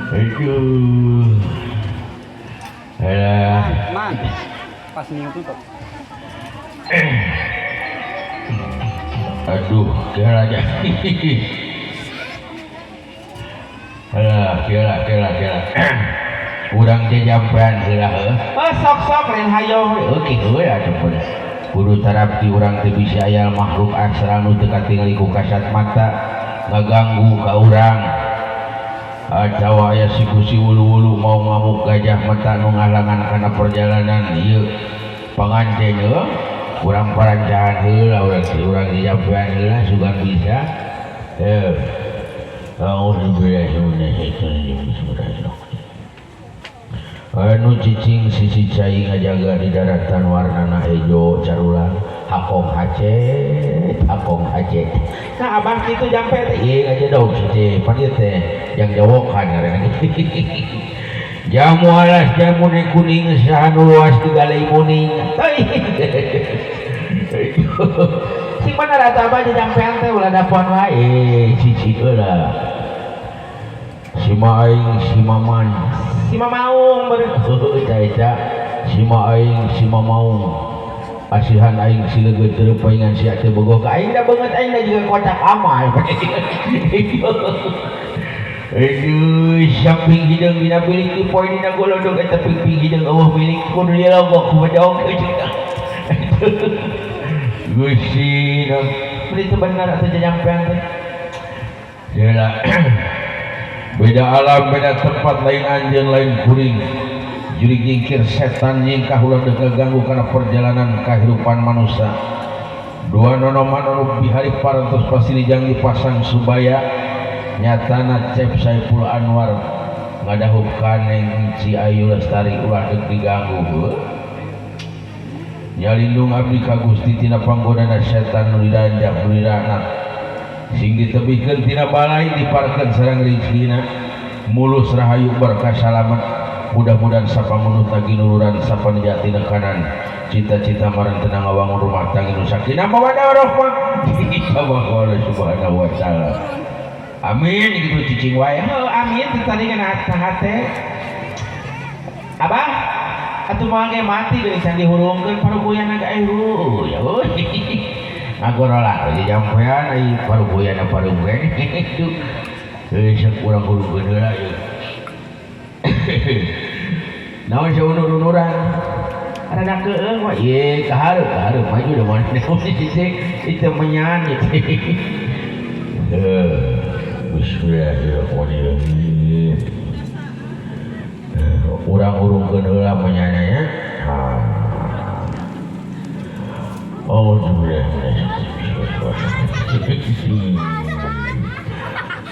Aduh. Alah. Man, pas niup tuh. Aduh, kira aja. Alah, kira kira kira. Urang jajampean heula heuh. Ah, sok-sok lain hayo. Oke, heula atuh pun. Kudu tarapti urang teh bisi aya makhluk astral nu teu katingali ku kasat mata ngaganggu ka urang. Atawa aya siku si wulu-wulu mau ngamuk gajah mata nu ngahalangan kana perjalanan ieu panganten heuh. Urang parancahan heula urang teh urang jajampean heula sugan bisa. Heuh. A'udzubillahi minasyaitonir rajim. Anu cicing sisi cai ngajaga di daratan warnana hejo carulang hakong hacet hakong hacet. Nah abang kitu jampe teh ieu ngajedog si pan ieu teh yang jawokan ngaranna. Jamu alas jamu kuning saha nu luas digalai muning. Sing bener atuh abah jampean teh ulah dapuan wae cicing heula. Sima aing sima man sima maung beureum eta eta sima aing sima maung asihan aing si leungeut teu paingan sia teh bogoh ka aing da beungeut aing da juga kocak amal. Aduh samping hideung dina bilik di poe dina golodog eta pingping hideung eueuh milik kudu dilogok ku bedog. Gusti beli teu bener atuh jajampean teh. Heula. Beda alam, beda tempat, lain anjeun, lain kuring. Jurig nyingkir setan nyingkah ulah deuk ngaganggu kana perjalanan kahirupan manusia. Dua nonoman anu bihari parantos pasti dijang dipasang subaya nyatana Cep Saiful Anwar ngadahup kaneng Ci Ayu Lestari ulah deuk diganggu. Nyalindung abdi ka Gusti tina panggodana setan nu didanjak nu diranat. Sing ditebihkeun tina balai diparkeun sareng rizkina mulus rahayu berkah salamet mudah-mudahan sapamunutna ginuluran sapanjatina kanan cita-cita marentena ngawangun rumah tangga nu sakinah mawaddah warahmah. Insyaallah subhanahu wa taala. Amin gitu cicing wae. Heuh amin teh tadi kana hate. Abah atuh moal ge mati geuning can dihurungkeun paruguyan ge eueuh ya euy. Ngagorola jampean ai paruguyan paruguyan itu. Heuh sok urang hurungkeun heula ieu. Naon saunur-unuran? Rada keung we. Ieu kahareup kahareup maju da mun cicing itu menyan gitu. Bismillahirrahmanirrahim. Urang hurungkeun heula menyananya nya.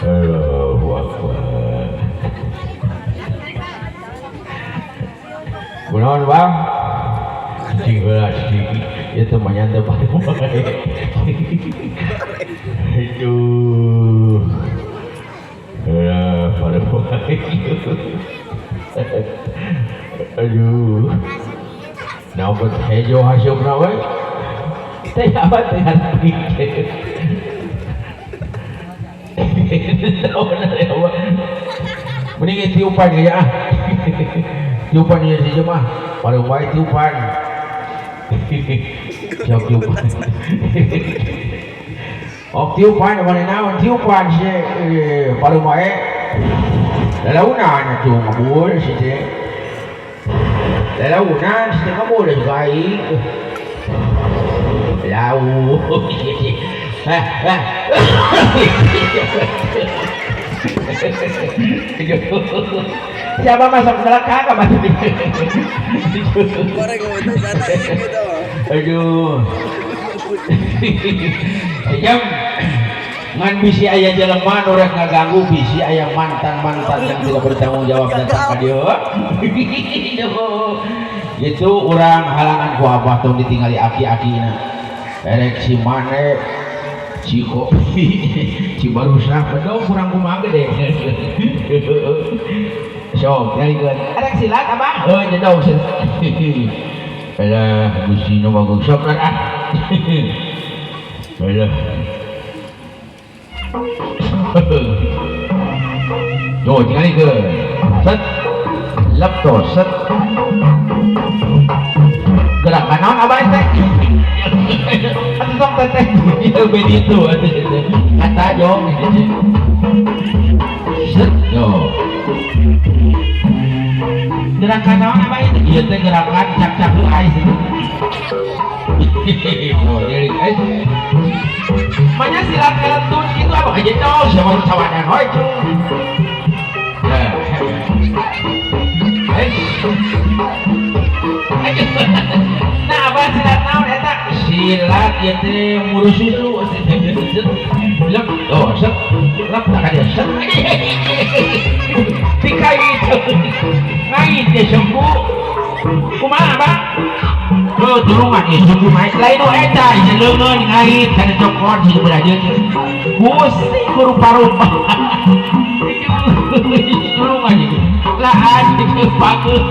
Allahu Akbar. Kunaon bang? Cicing heula cicing. Ieu teh menyan teh paling wae. Aduh. Heula paling wae. Aduh. Naon bet hejo hasupna we? Teh apa teh hati? Mending tiupan ya ah. Tiupan ya si jemaah. Paling wae tiupan. Sok tiupan. Oh tiupan mana naon tiupan si paling wae. Lalaunan atuh ngabul si teh. Lalaunan si teh ngabul juga aing. Lau. Siapa masuk neraka kemarin? Aduh. Jam ngan bisi aya jelema nu rek ngaganggu bisi aya mantan-mantan yang tidak bertanggung jawab datang ka dieu. Gitu urang halangan ku abah tong ditingali aki-akina. Erek si mane si kopi si barusah bedog kurang kumaha gede. Sok nyarikeun erek silat abah heuh jedog. Alah Gusti nu bagus sok ah. Alah. Tuh tinggal ke set lep tuh set gerakan naon abah teh atuh sok teteh ieu begitu atuh kata jong set tuh gerakan naon abah itu ieu teh gerakan cak-cak ais oh jadi ais banyak silat keletun itu apa aja dong siapa cawanan oi nah apa silat naon eta silat ieu teh murus susu lep oh set lep tak dia set tikai ngait teh sembuh kumaha bang tuh tulungan ieu sumbu mah lain nu eta ieu leungeun ngait kana cokot si belajeun pusing rupa-rupa tulungan ieu lah anjing pakeut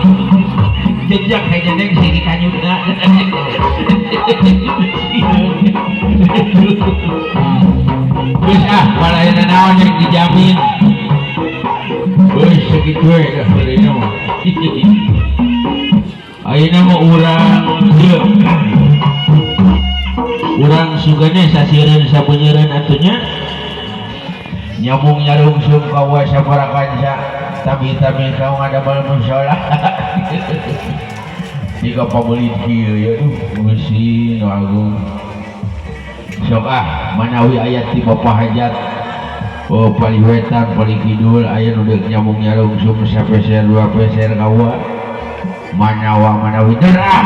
jejak kayak sini kanyutna geus ah balaya naon yang dijamin geus sakitu we dah ayeuna mah ayeuna mah urang ieu urang sugane sasieureun sabeunyereun atunya nyambung nyarungsung ka wa sabaraha kanca tabi-tabi kau ngadamel mushola jika pabeulit kieu ya duh Gusti nu agung sok ah manawi aya ti Bapak Hajat oh palih wetan palih kidul aya nu deuk nyambung nyarungsung sapeser dua peser ka wa manawa manawi derah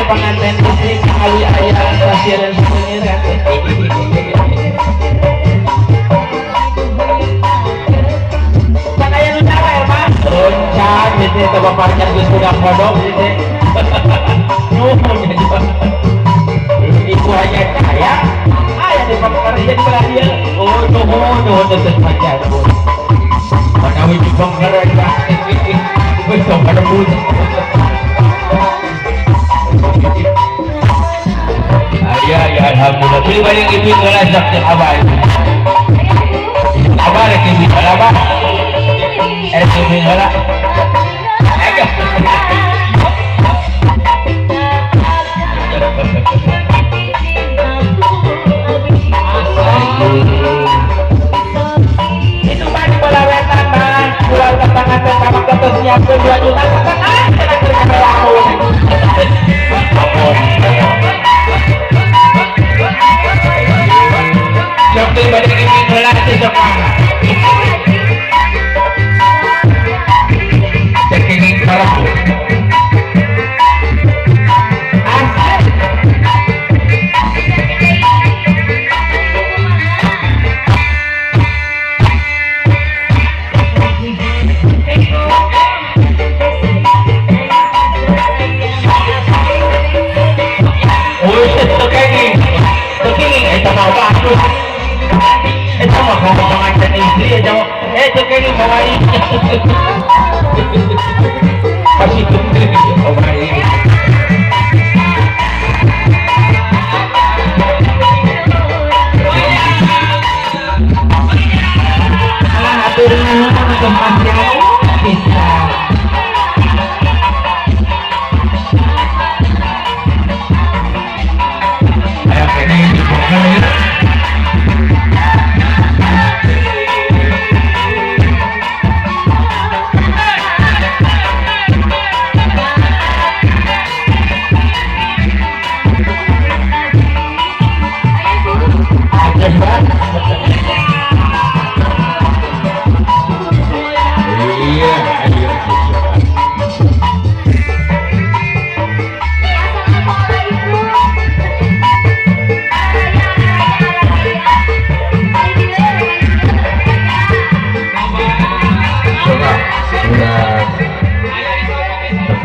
pengantin istri kali ayah kasihan pengiran kan aya nu cawer mah loncat gitu teh bapak geus budak kodok gitu nuhun ibu hanya kaya aya di pangkarian belah dieu oh nuhun nuhun teh pacar manawi di pangkaran geus tong kadebut. Ya ya alhamdulillah. Pilih banyak ibu ngerasa teh abah. Abah rek ibu abah. Ibu heula. Itu mah di bola wetan mah. Pulau tetangan teh sama ketus nyiapkeun 2 juta setengah cenah keur ngelamun. Sok teh bade ibu heula teh sok. Cekenging parah. Iya,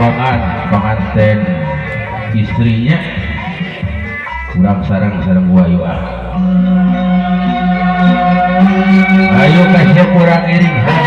Abangan pengantin istrinya kurang sarang-sarang gua ayo ah. Ayo kasih kurang iring.